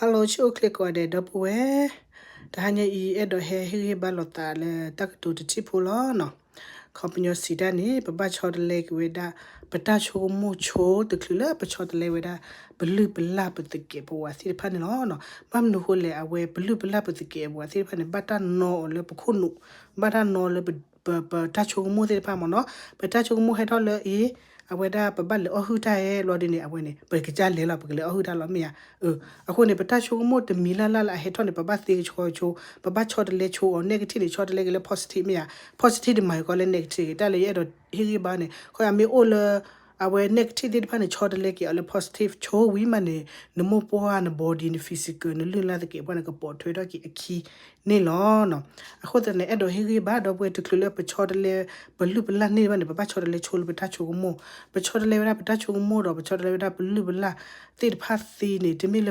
Hello ဆူၣ်အိၣ်ချ့ကိးဂၤဒဲး ဒီပုၢ်ဝဲၢ်, တဟါညါအံၤ အဲၣ်ဒိးဟဲဟ့ၣ်ဂံၢ်ဘါလိာ်သးလၢတၢ်ကတိၤတထံၣ်ဖိလီၤနီၤ. ခီပညီစံးတၢ်န့ၣ် ပဘၣ်ဆီတလဲက့ၤဝဲဒၣ် ပတၢ်ဆိကမိၣ်ဆိတချုးလၢပဆီတလဲဝဲဒၣ် ပလုၢ်ပလၢ်ပသကဲးပဝးသ့ၣ်တဖၣ်န့ၣ်လီၤ. ဘၣ်မနုၤဃိလဲၣ် အဝဲပလုၢ်ပလၢ်ပသကဲးပဝးသ့ၣ်တဖၣ်န့ၣ် ဘၣ်တၢ်နီအီၤလၢပခိၣ်နူာ်, ဘၣ်တၢ်နီလၢပ ပ ပတၢ်ဆိကမိၣ်သ့ၣ်တဖၣ်မ့ၢ်နီၤ. ပတၢ်ဆိကမိၣ်ဟဲထီၣ်လၢအံၤ အဝဲဒၣ်ပဘၣ်လဲၤအီၣ်ဟုၣ်တၢ်ဟဲဘျီဒ်န့ၣ် အဝဲန့ၣ် ပကစၢ်လဲၤလီၤ ပကလဲၤအီၣ်ဟုၣ်တၢ်လီၤ မ့ၢ်ဧါ. အဃိန့ၣ် ပတၢ်ဆိကမိၣ်တမံၤလၢ်လၢ်လၢအဟဲထီၣ်န့ၣ် ပဘၣ်သ့ကဆှီဆိ, ပဘၣ်ဆီတလဲဆိအီၤ negative န့ၣ် ဆီတလဲက့ၤလၢ positive မ့ၢ်ဧါ. positive တမၤကီးလၢ negative တၢ်လၢယအဲၣ်ဒိးဟ့ၣ်ဂံၢ်ဘါန့ၣ် ခီမ့ၢ်အိၣ်လၢ အဝဲ negative သ့ၣ်တဖၣ်န့ၣ် ဆီတလဲက့ၤအီၤလၢ positive ဆိဝံၤမးန့ၣ် နမိၢ်ပှၢ် န body န physical နလုၢ်လၢ်သကဲးပဝးန့ၣ် ကပိာ်ထွဲထီၣ်က့ၤအခံန့ၣ်လီၤ. အဃိသတးန့ၣ် အဲၣ်ဒိးဟ့ၣ်ဂံၢ်ဘါဒီပုၢ်ဝဲၢ် တချုးလၢပဆီတလဲ ပလုၢ်ပလၢ်န့ၢ်ဘၣ်န့ၣ် ပဘၣ်ဆီတလဲဆိလၢပတၢ်ဆိကမိၣ်, ပဆီတလဲဝဲဒၣ်ပတၢ်ဆိကမိၣ်ဒီး ပဆီတလဲဝဲဒၣ်ပလုၢ်ပလၢ်သ့ၣ်တဖၣ်သ့န့ၣ် တမ့ၢ်လၢ